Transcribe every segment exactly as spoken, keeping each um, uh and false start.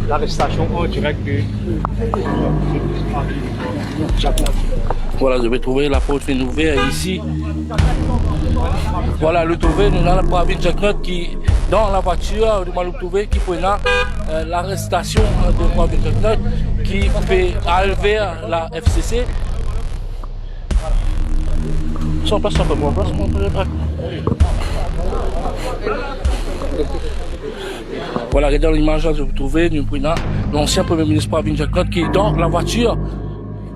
L'arestasion an direk de Jack Nat. Vwala, nou pe trouve laport finn ouver isi. Vwala, nou trouve, nou ena Pravin Jack Nat ki dan lavwatir, nou trouve ki pou ena, euh, l'arestasion, euh, de Pravin Jack Nat ki pe al ver la F C C. San plas, san plas, san plas. Vwala, get dan limaz la, zot trouve, nou pou ena lansien Premie Minis Pravin Jack Nat ki dan lavwatir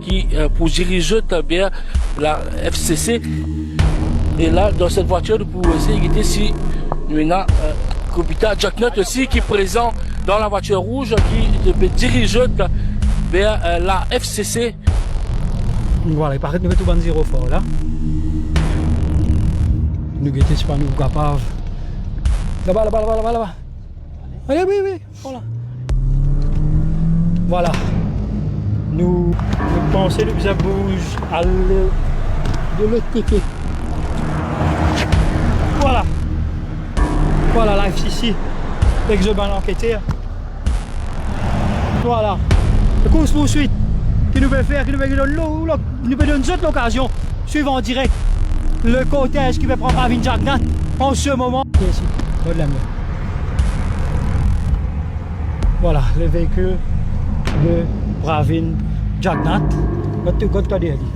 ki, euh, pou diriz zot ver la F C C. E la, dan set vwatir, nou pou esey gete si nou ena, euh, Kobita Jack Nat osi ki prezan dan lavwatir rouz ki pe diriz zot ver, euh, la F C C. Vwala, li paret nou pe trouv bann zirofor la. Nou gete si pa nou kapav. Laba, laba, laba, laba, laba. Ale, wi, wi, vwala. Vwala. Nou, nou panse nou bizin bouz al de lot kote. Vwala. Vwala, la F C C ek zot bann anketer. Vwala. Kours poursuit ki nou pe fer, ki nou pe donn lo-, lo-, nou pe donn zot lokazion swiv an direk le kortez ki pe pran Pravin Jack Nat an se moman. Isi, bor lame. Vwala, le veikil de Pravin Jack Nat. Kot, kot deryer li.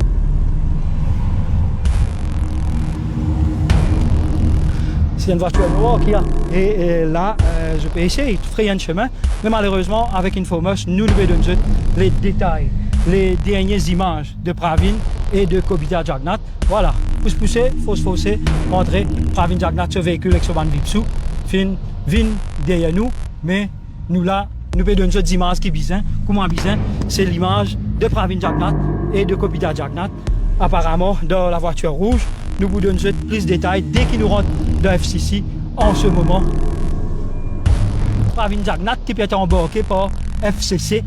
Se enn vwatir nwar ki la. E, e la, euh, zot pe esey frey enn semin, me malerezman, avek Infomos, nou, nou pe donn zot le detay, le dernie zimaz de Pravin e de Kobita Jack Nat. Vwala, pous pouse, fors forse, antre Pravin Jack Nat so veikil ek so bann vipsou, finn vinn deryer nou, me nou la, nou pe donn zot zimaz ki bizin, kouma bizin, se limaz de Pravin Jack Nat e de Kobita Jack Nat. Aparaman, dan lavwatir rouz, nou pou donn zot plis detay deki nou rant dan F C C an se moman. Pravin Jack Nat ki pe et anbarke par F C C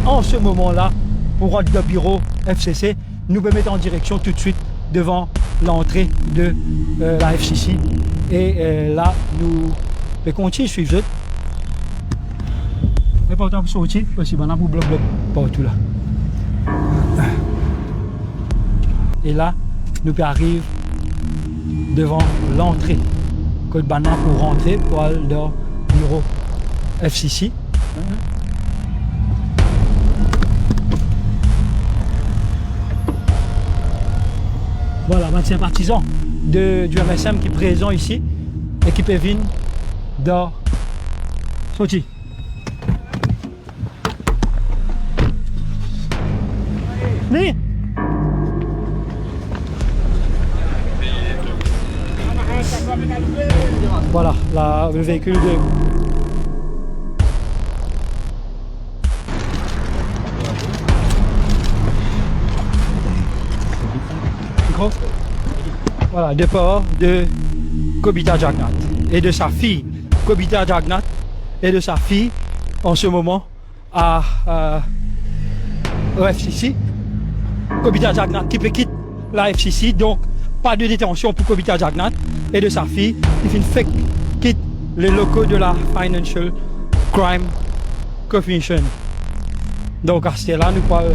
an se moman la pou rant dan biro F C C. Nou pe met an direksion toutswit devan lantre de, euh, la F C C. E, euh, la, nou pe kontign swiv zot. Inportan pou sorti, paski bann la pou blok, blok partou la. E la, nou pe ariv devan lantre, kot bann la pou rantre pou al dan biro F C C. Vwala, bann sinpatizan de, du M S M ki prezan isi e ki pe vinn dan sorti. Ni. Vwala, la, le veikil de Vwala, depar de Kobita Jack Nat e de sa fiy. Kobita Jack Nat e de sa fiy, an se moman, a, euh, o F C C. Kobita Jack Nat ki pe kit la F C C, donk pa de detansion pou Kobita Jack Nat e de sa fiy ki finn fek kit le loko de la Financial Crime Commission. Donk, aster la, nou pou al,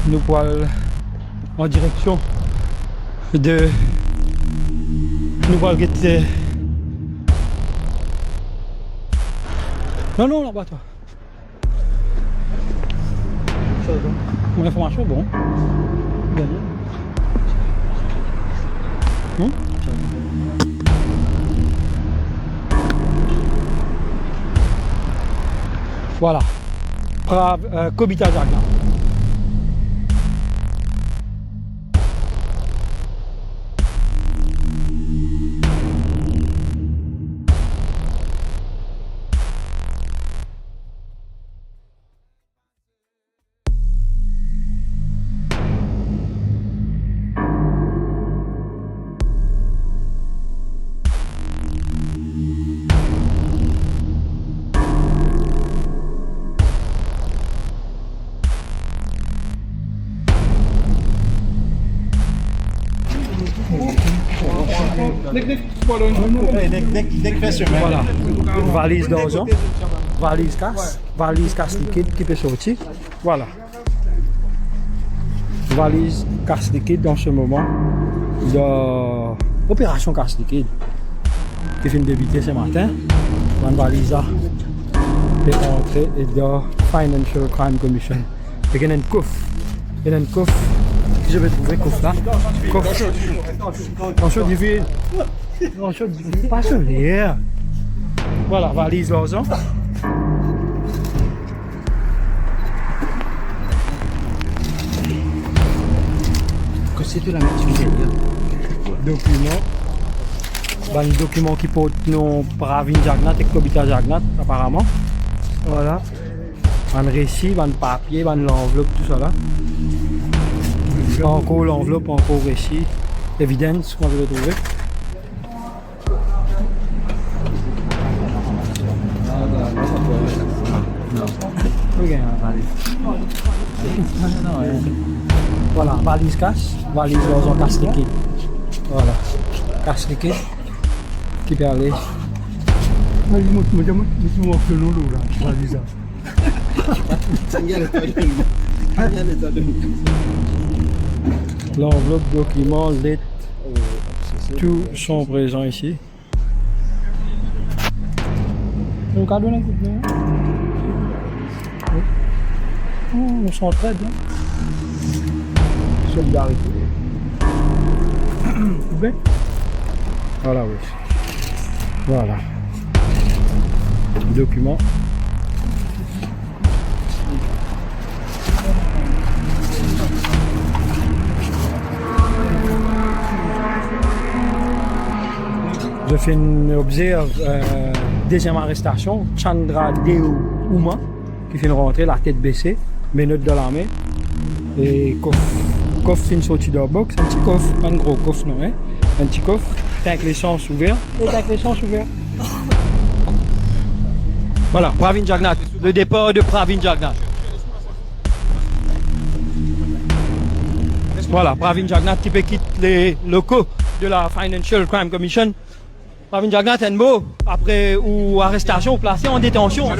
nou pou al an direksion de, nou pou al get, euh, non, non, laba twa. Mo linformasion bon. Bien. Hmm? Vwala. Prav, euh, Kobita Jack Nat. Vwala, valiz larzan. Valiz kas, valiz kas likid ki pe sorti. Vwala. Valiz kas likid an se moman. Dan operasion kas likid ki finn debite se matin, bann valiz la pe antre dan Financial Crime Commission. Ek ena enn kof. Ena enn kof. Ki zot pe trouve kof la? Kof. Tansion divin. Tansion divin. Pa soler. Vwala, valiz larzan. Kote tou lame ti deryer. Dokiman. Bann dokiman ki port non Pravin Jagannath ek Kobita Jagannath, aparaman. Vwala. Bann resi, bann papie, bann lanvlop, tousala. Ankor lanvlop, ankor resi. Evidence, kouma zot pe trouve. Ok. Vwala, valiz kas, valiz larzan kas likid. Vwala, kas likid ki pe ale. Mo, mo, mo, mo, mo, mo, mo, valiz la. Lanvlop, dokiman, let, tou son prezan isi. Nou kado enn kout men. Wi. Oh, nou s'entraide, hein. Solidarite. Ou bien? Vwala, wi. Vwala. Dokiman. Zot finn obzerv, euh, deziem arestasion, Chandra Deo Uma, ki finn rantre latet bese, menot dan lame, e kof, kof finn sorti dan box, enn ti kof, pa enn gro kof non, hein, enn ti kof, tank lesans ouver, e tank lesans ouver. Vwala, Pravin Jagannath, le départ de Pravin Jagannath. Vwala, Pravin Jagannath ki pe kit le loko de la Financial Crime Commission. Pravin Jagannath, enn mo, apre ou arestasion, ou plase an detansion. Ki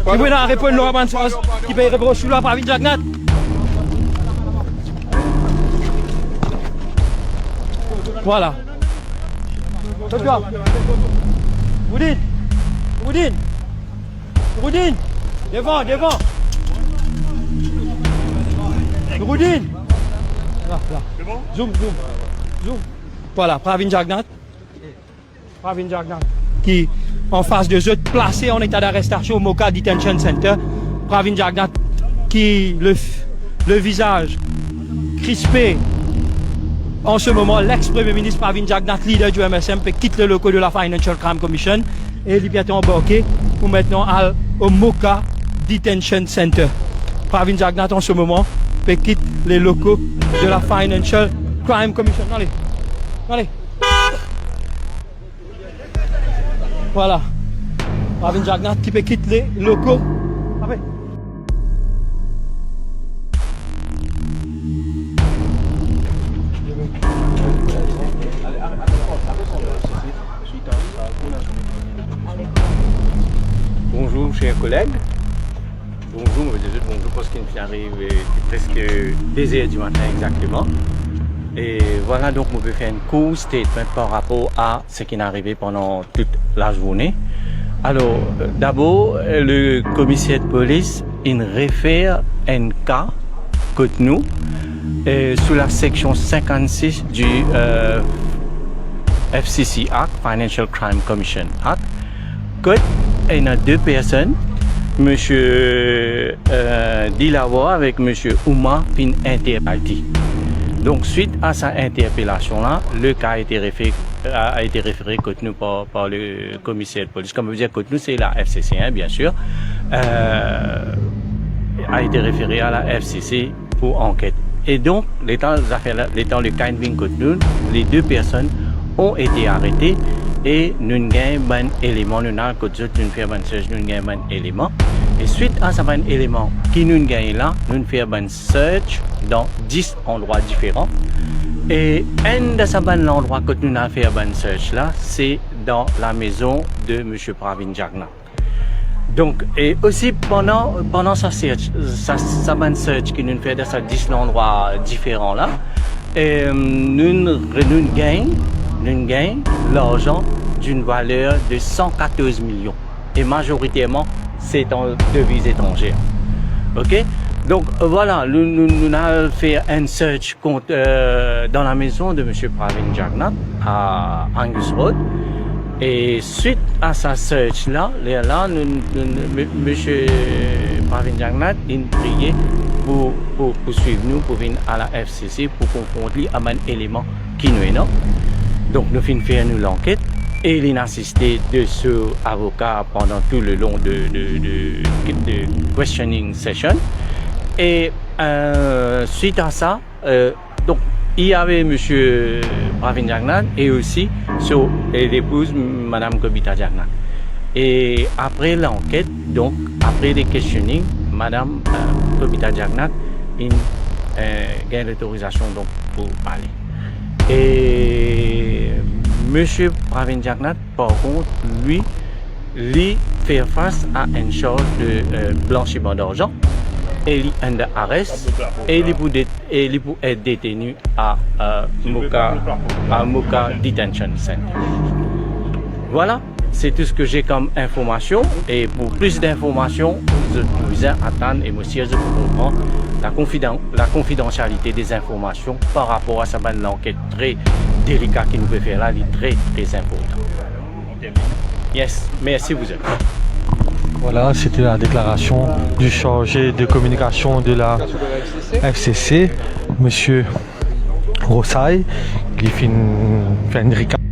pou ena reponn lor bann saz ki pe repros lor Pravin Jagannath. Vwala. Good job. Roudine. Roudine. Roudine. Devan, devan. Roudine. La, la. Zoom, zoom. Zoom. Vwala, Pravin Jagannath. Pravin Jagannath ki, an fas de zot, plase an eta darestasion Moka Detention Center. Pravin Jagannath ki le, le vizaz krispe an se moman, lex-Premie Minis Pravin Jagannath, lider di M S M, pe kit le loko de la Financial Crime Commission e li biento anbarke pou mintnan al o Moka Detention Center. Pravin Jagannath an se moman pe kit le loko de la Financial Crime Commission. Ale, ale. Vwala. Pravin Jagannath ki pe kit le loko. Ape. Bonjour, chers collègues. Bonjour, mo dir zot bonzour parski nou finn arive, eh, preske de zer di matin exakteman. E vwala, donk, mo pe fer enn kour statement par rapor a seki inn arive pandan tout lazourne. Alor, dabor, le komiser de polis inn refer enn ka kot nou, eh, sou la seksion sinkannsis di, eh, F C C Act, Financial Crime Commission Act, kot ena de personn, misie, eh, Dilawar avek misie Uma, finn interpele. Donk, swit a sa interpelasion la, le ka a ete refe-, a, a ete refere kot nou par, par le komiser de polis. Kouma mo dir, kot nou, se la F C C, hein, bien sûr. Eh, a ete refere a la F C C pou anket. E donk, letan zafer la, letan le ka inn vinn kot nou, les deux personnes ont été arrêtées e nou'nn gagn bann eleman, nou'nn al kot zot, nou'nn fer bann search, nou'nn gagn bann eleman. E swit a sa bann eleman ki nou'nn gagn la, nou'nn fer bann search dan dis andrwa diferan. E enn dan sa bann landrwa kot nou'nn al fer bann search la, se dan lamezon de Misie Pravin Jagannath. Donk, e osi pandan, pandan sa search, sa, sa bann search ki nou fer dan sa dis landrwa diferan la, e, nou, nou gagn, nou gagn larzan d'une valeur de cent quatorze millions. E mazoriterman, se an deviz etranzer. Ok? Donk, vwala, nou, nou, nou al fer enn search kont, euh, dan lamezon de Misie Pravin Jagannath a Angus Road. E swit a sa search la, lerla, nou, nou, nou, mi-, Misie Pravin Jagannath, linn priye pou, pou, pou swiv nou, pou vinn a la F C C, pou konfront li a bann eleman ki nou ena. Donk, nou finn fer nou lanket e linn asiste de so avoka pandan tou le lon de, de, de, de questioning session. E, euh, swit a sa, euh, donk, i ave Misie Pravin Jagannath e osi so, e lepouz, Madam Kobita Jagannath. E apre lanket, donk, apre le questioning, Madam, euh, Kobita Jagannath inn, euh, gagn lotorizasion, donk, pou ale. E Misie Pravin Jagannath, par kont, li, li fer fas a enn sarz de, euh, blanchiman darzan, e li under arrest, e li pou det-, e li pou et deteni a, euh, Moka, a Moka Detention Center. Vwala, se tou seki mo ena kom informasion, e pou plis dinformasion, zot pou bizin atann, e mo sir zot pou konpran, la konfidan-, la konfidansialite de zinformasion par rapor a sa bann lanket tre delika ki nou pe fer la, li tre, tre inportan. Yes, mersi zot. Voilà, c'était la déclaration du chargé de communication de la F C C, monsieur Rosay, ki finn fer enn recap